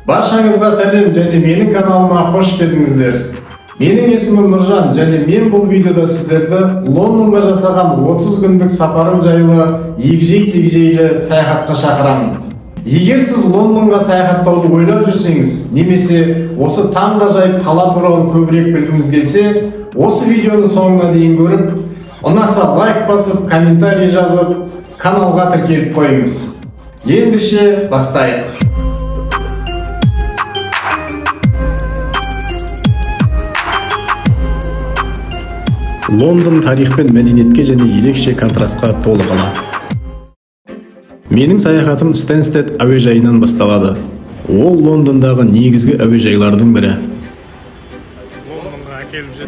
Баршаңызға сәлем және менің каналыма қош келдіңіздер. Менің есімім Нұржан және мен бұл видеода сіздерді Лондонға жасаған 30 күндік сапарым жайлы егжей-тегжейлі саяхатқа шақырамын. Егер сіз Лондонға саяхаттауды ойлап жүрсеңіз, немесе осы таңғажайып қала туралы көбірек білгіңіз келсе, осы видеоны соңына дейін көріп, ұнаса лайк басып, комментарий жазып, каналға тіркеліп қойыңыз. Ендеше бастайық. Лондон тарих пен мәдениетке және ерекше контрастқа толы қала. Менің саяхатым Стенстед әуежайынан басталады. Ол Лондондағы негізгі әуежайлардың бірі.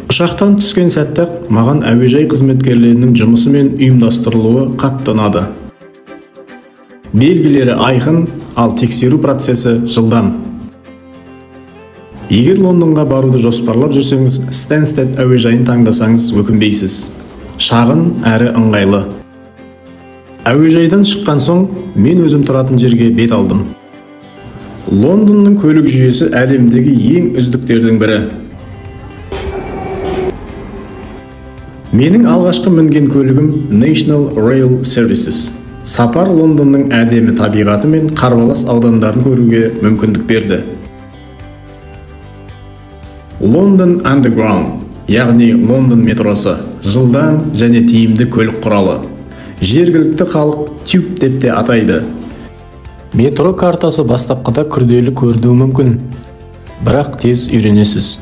Ұшақтан түскен сәтте-ақ маған әуежай қызметкерлерінің жұмысы мен ұйымдастырылуы қатты ұнады. Белгілері айқын, ал тексеру процесі жылдам. Егер Лондонға баруды жоспарлап жүрсеңіз, Стенстед әуежайын таңдасаңыз өкінбейсіз. Шағын әрі ыңғайлы. Әуежайдан шыққан соң мен өзім тұратын жерге бет алдым. Лондонның көлік жүйесі әлемдегі ең үздіктердің бірі. Менің алғашқы мінген көлігім National Rail Services. Сапар Лондонның әдемі табиғаты мен қарбалас аудандарын көруге мүмкіндік берді. Лондон Underground, яғни Лондон метросы, жылдам және тиімді көлік құралы. Жергілікті халық тюб деп те атайды. Метро картасы бастапқыда күрделі көрінуі мүмкін, бірақ тез үйренесіз.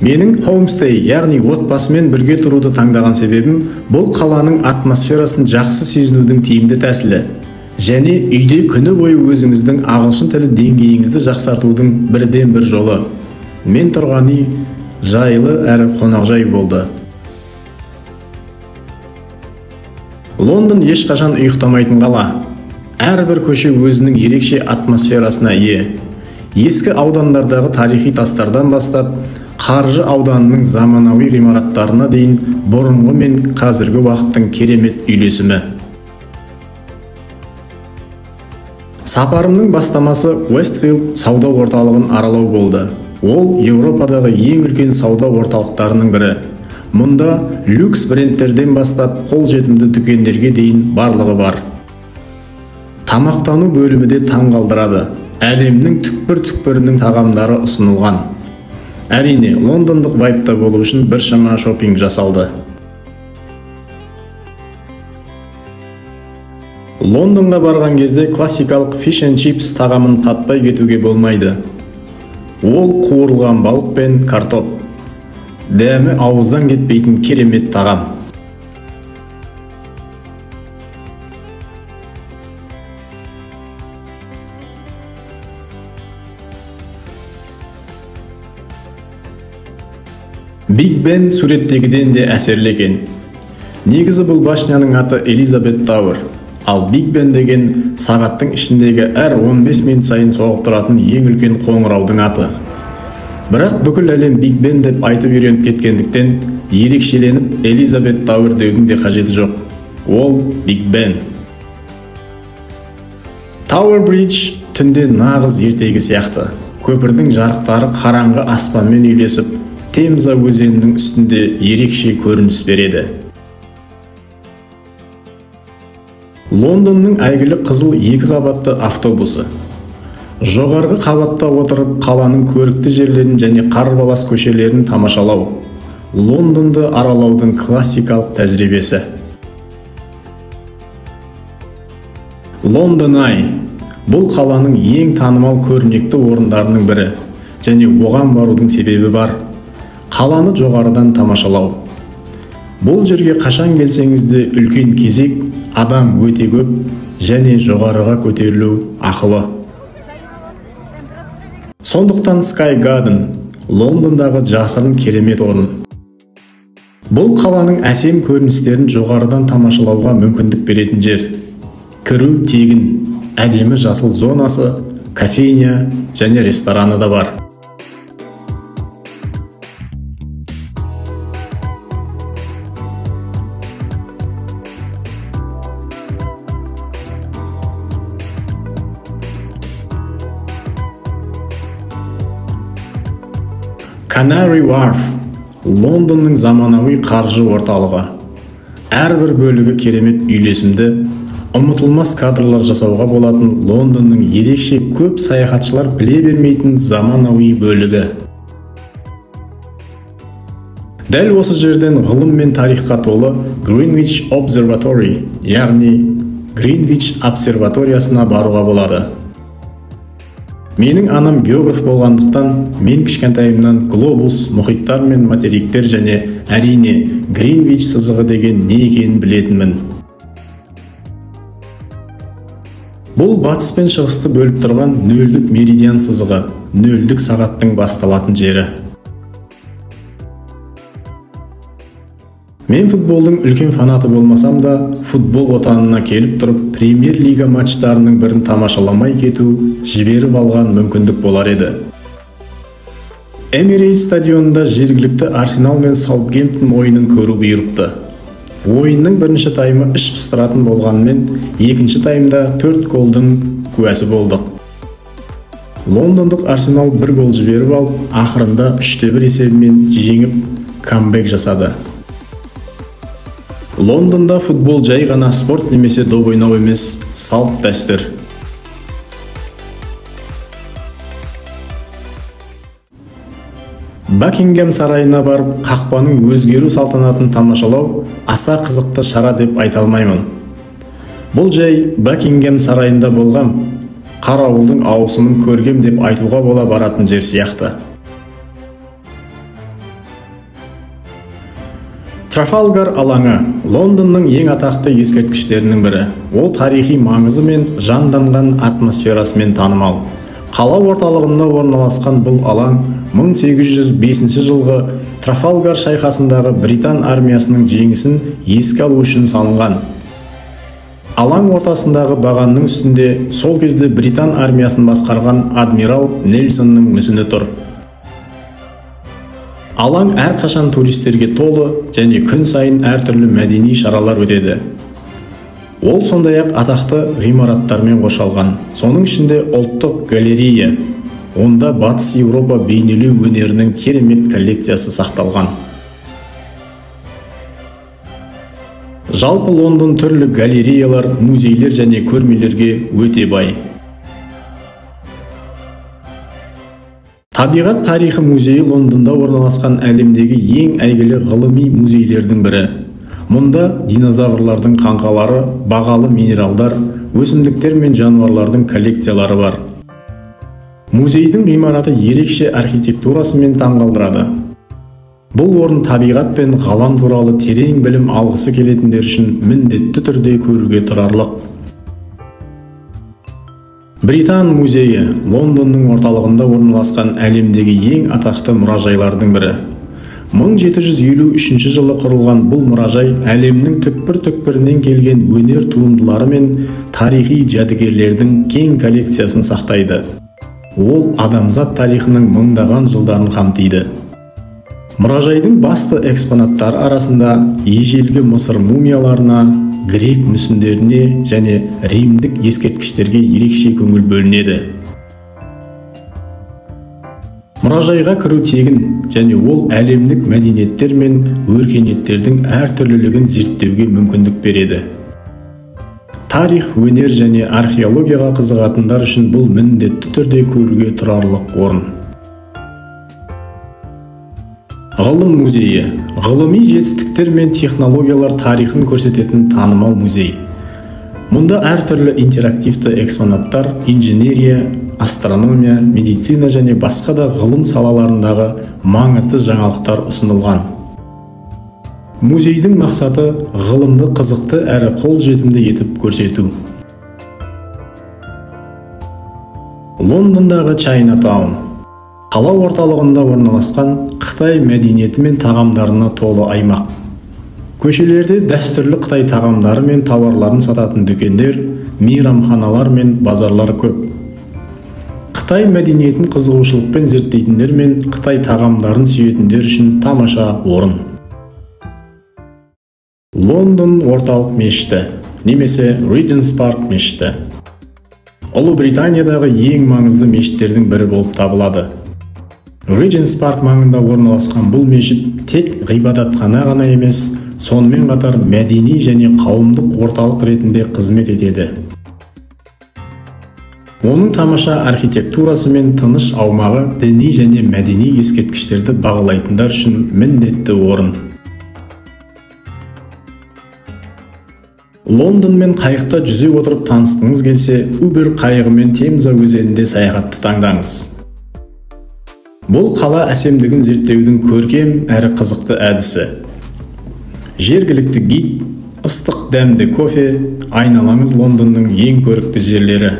Менің homestay, яғни отбасымен бірге тұруды таңдаған себебім, бұл қаланың атмосферасын жақсы сезінудің тиімді тәсілі. Және үйде күні бойы өзіңіздің ағылшын тілі деңгейіңізді жақсартудың бірден бір жолы. Мен тұрған үй жайлы әрі қонақжай болды. Лондон ешқашан ұйықтамайтын қала. Әрбір көше өзінің ерекше атмосферасына ие. Ескі аудандардағы тарихи тастардан бастап, қаржы ауданының заманауи ғимараттарына дейін бұрынғы мен қазіргі уақыттың керемет үйлесімі. Сапарымның бастамасы Westfield сауда орталығын аралау болды. Ол Еуропадағы ең үлкен сауда орталықтарының бірі. Мұнда люкс брендтерден бастап қолжетімді дүкендерге дейін барлығы бар. Тамақтану бөлімі де таңғалдырады. Әлемнің түкпір-түкпірінің тағамдары ұсынылған. Әрине, лондондық вайпта болу үшін біршама шопинг жасалды. Лондонға барған кезде классикалық fish and chips тағамын татпай кетуге болмайды. Ол қуырылған балық пен картоп. Дәмі ауыздан кетпейтін керемет тағам. Биг Бен суреттегіден де әсерлі екен. Негізі бұл башняның аты Элизабет Тауэр. Ал Биг Бен деген сағаттың ішіндегі әр 15 минут сайын соғып тұратын ең үлкен қоңыраудың аты. Бірақ бүкіл әлем Биг Бен деп айтып үйреніп кеткендіктен ерекшеленіп Элизабет Тауэр деудің де қажеті жоқ. Ол Биг Бен. Тауэр Бридж түнде нағыз ертегі сияқты. Көпірдің жарықтары қараңғы аспанмен үйлесіп, Темза өзенінің үстінде ерекше көрініс береді. Лондонның әйгілі қызыл екі қабатты автобусы. Жоғарғы қабатта отырып қаланың көрікті жерлерін және қарбалас көшелерін тамашалау. Лондонды аралаудың классикалық тәжірибесі. Лондон Ай. Бұл қаланың ең танымал көрнекті орындарының бірі және оған барудың себебі бар. Қаланы жоғарыдан тамашалау. Бұл жерге қашан келсеңіз де үлкен кезек, адам өте көп және жоғарыға көтерілу ақылы. Сондықтан Sky Garden Лондондағы жасырын керемет орын. Бұл қаланың әсем көріністерін жоғарыдан тамашалауға мүмкіндік беретін жер. Кіру тегін, әдемі жасыл зонасы, кофейня және рестораны да бар. Canary Wharf Лондонның заманауи қаржы орталығы. Әрбір бөлігі керемет үйлесімді, ұмытылмас кадрлар жасауға болатын Лондонның ерекше көп саяхатшылар біле бермейтін заманауи бөлігі. Дәл осы жерден ғылым мен тарихқа толы Greenwich Observatory, яғни Гринвич обсерваториясына баруға болады. Менің анам географ болғандықтан, мен кішкентайымнан глобус, мұхиттар мен материктер және әрине Гринвич сызығы деген не екенін білетінмін. Бұл батыс пен шығысты бөліп тұрған нөлдік меридиан сызығы, нөлдік сағаттың басталатын жері. Мен футболдың үлкен фанаты болмасам да, футбол отанына келіп тұрып, премьер-лига матчтарының бірін тамашаламай кету жіберіп алған мүмкіндік болар еді. Эмирейтс стадионында жергілікті Арсенал мен Саутгемптон ойынын көру бұйырыпты. Ойынның бірінші таймы іш пыстыратын болғанымен, екінші таймда 4 голдың куәсі болдық. Лондондық Арсенал бір гол жіберіп алып, ақырында 3-1 есебімен жеңіп камбэк жасады. Лондонда футбол жай ғана спорт немесе доп ойнау емес, салт дәстүр. Бакингем сарайына барып, қақпаның өзгеру салтанатын тамашалау аса қызықты шара деп айта алмаймын. Бұл жай Бакингем сарайында болғам, қарауылдың ауысымын көргем деп айтуға бола баратын жер сияқты. Трафалгар алаңы Лондонның ең атақты ескерткіштерінің бірі. Ол тарихи маңызы мен жанданған атмосферасымен танымал. Қала орталығында орналасқан бұл алаң 1805 жылғы Трафалгар шайқасындағы британ армиясының жеңісін еске алу үшін салынған. Алаң ортасындағы бағанның үстінде сол кезде британ армиясын басқарған адмирал Нельсонның мүсіні тұр. Алаң әрқашан туристерге толы және күн сайын әртүрлі мәдени шаралар өтеді. Ол сондай-ақ атақты ғимараттармен қоршалған, соның ішінде ұлттық галерея. Онда Батыс Еуропа бейнелеу өнерінің керемет коллекциясы сақталған. Жалпы Лондон түрлі галереялар, музейлер және көрмелерге өте бай. Табиғат тарихы музейі Лондонда орналасқан әлемдегі ең әйгілі ғылыми музейлердің бірі. Мұнда динозаврлардың қаңқалары, бағалы минералдар, өсімдіктер мен жануарлардың коллекциялары бар. Музейдің ғимараты ерекше архитектурасымен таңғалдырады. Бұл орын табиғат пен ғалам туралы терең білім алғысы келетіндер үшін міндетті түрде көруге тұрарлық. Британ музейі Лондонның орталығында орналасқан әлемдегі ең атақты мұражайлардың бірі. 1753 жылы құрылған бұл мұражай әлемнің түкпір-түкпірінен келген өнер туындылары мен тарихи жәдігерлердің кең коллекциясын сақтайды. Ол адамзат тарихының мыңдаған жылдарын қамтиды. Мұражайдың басты экспонаттары арасында ежелгі Мысыр мумияларына, грек мүсіндеріне және римдік ескерткіштерге ерекше көңіл бөлінеді. Мұражайға кіру тегін және ол әлемдік мәдениеттер мен өркениеттердің әртүрлілігін зерттеуге мүмкіндік береді. Тарих, өнер және археологияға қызығатындар үшін бұл міндетті түрде көруге тұрарлық орын. Ғылым музейі ғылыми жетістіктер мен технологиялар тарихын көрсететін танымал музей. Мұнда әртүрлі интерактивті экспонаттар, инженерия, астрономия, медицина және басқа да ғылым салаларындағы маңызды жаңалықтар ұсынылған. Музейдің мақсаты ғылымды қызықты әрі қолжетімді етіп көрсету. Лондондағы Чайнатаун қала орталығында орналасқан Қытай мәдениеті мен тағамдарына толы аймақ. Көшелерде дәстүрлі Қытай тағамдары мен тауарларын сататын дүкендер, мейрамханалар мен базарлар көп. Қытай мәдениетін қызығушылықпен зерттейтіндер мен Қытай тағамдарын сүйетіндер үшін тамаша орын. Лондон орталық мешіті немесе Regent's Park мешіті Ұлыбританиядағы ең маңызды мешіттердің бірі болып табылады. Regents Park маңында орналасқан бұл мешіт тек ғибадатхана ғана емес, сонымен қатар мәдени және қауымдық орталық ретінде қызмет етеді. Оның тамаша архитектурасы мен тыныш аумағы діни және мәдени ескерткіштерді бағалайтындар үшін міндетті орын. Лондонмен қайықта жүзе отырып танысқыңыз келсе, Uber қайығымен Темза өзенінде саяхатты таңдаңыз. Бұл қала әсемдігін зерттеудің көркем әрі қызықты әдісі. Жергілікті гид, ыстық дәмді кофе, айналаңыз Лондонның ең көрікті жерлері.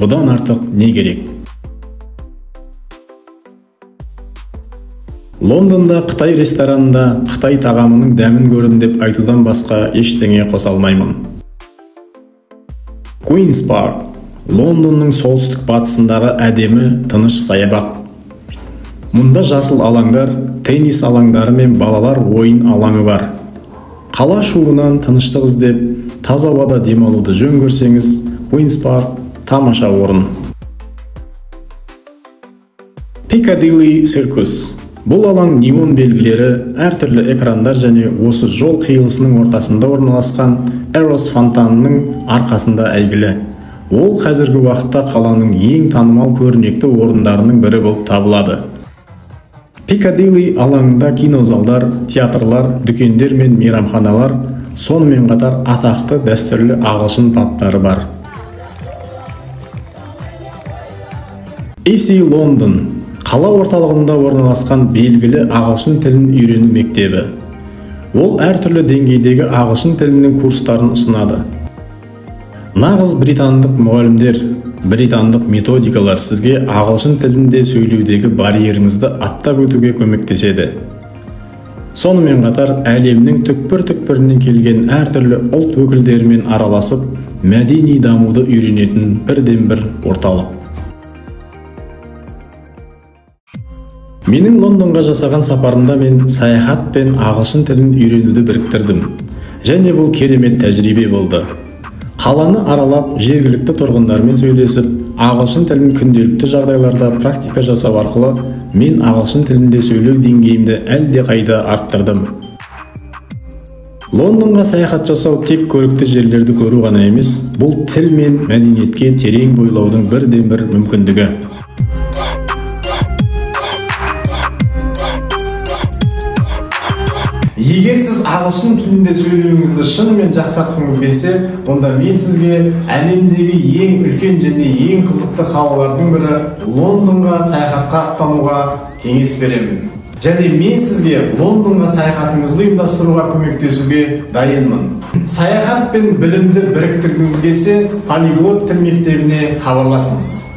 Бұдан артық не керек? Лондонда Қытай ресторанында Қытай тағамының дәмін көрдім деп айтудан басқа ештеңе қоса алмаймын. Queen's Park, Лондонның солтүстік батысындағы әдемі тыныш саябақ. Мұнда жасыл алаңдар, теннис алаңдары мен балалар ойын алаңы бар. Қала шуынан тыныштық іздеп, таза ауада демалуды жөн көрсеңіз, Queen's Park тамаша орын. Piccadilly Circus. Бұл алаң неон белгілері, әртүрлі экрандар және осы жол қиылысының ортасында орналасқан Эрос фонтанының арқасында әйгілі. Ол қазіргі уақытта қаланың ең танымал көрнекті орындарының бірі болып табылады. Пикадилли алаңында кинозалдар, театрлар, дүкендер мен мейрамханалар, сонымен қатар атақты дәстүрлі ағылшын пабтары бар. AC London қала орталығында орналасқан белгілі ағылшын тілін үйрену мектебі. Ол әртүрлі деңгейдегі ағылшын тілінің курстарын ұсынады. Нағыз британдық мұғалімдер, британдық методикалар сізге ағылшын тілінде сөйлеудегі барьеріңізді аттап өтуге көмектеседі. Сонымен қатар әлемнің түкпір-түкпірінен келген әртүрлі ұлт өкілдерімен араласып, мәдени дамуды үйренетін бірден-бір орталық. Менің Лондонға жасаған сапарымда мен саяхат пен ағылшын тілін үйренуді біріктірдім. Және бұл керемет тәжірибе болды. Қаланы аралап, жергілікті тұрғындармен сөйлесіп, ағылшын тілін күнделікті жағдайларда практика жасау арқылы мен ағылшын тілінде сөйлеу деңгейімді әлдеқайда арттырдым. Лондонға саяхат жасау тек көрікті жерлерді көру ғана емес, бұл тіл мен мәдениетке терең бойлаудың бірден-бір мүмкіндігі. Егер сіз ағылшын тілінде сөйлеуіңізді шынымен жақсартқыңыз келсе, онда мен сізге әлемдегі ең үлкен және ең қызықты қалалардың бірі Лондонға саяхатқа аттануға кеңес беремін. Және мен сізге Лондонға саяхатыңызды ұйымдастыруға көмектесуге дайынмын. Саяхат пен білімді біріктіргіңіз келсе, Полиглот тіл мектебіне хабарласыңыз.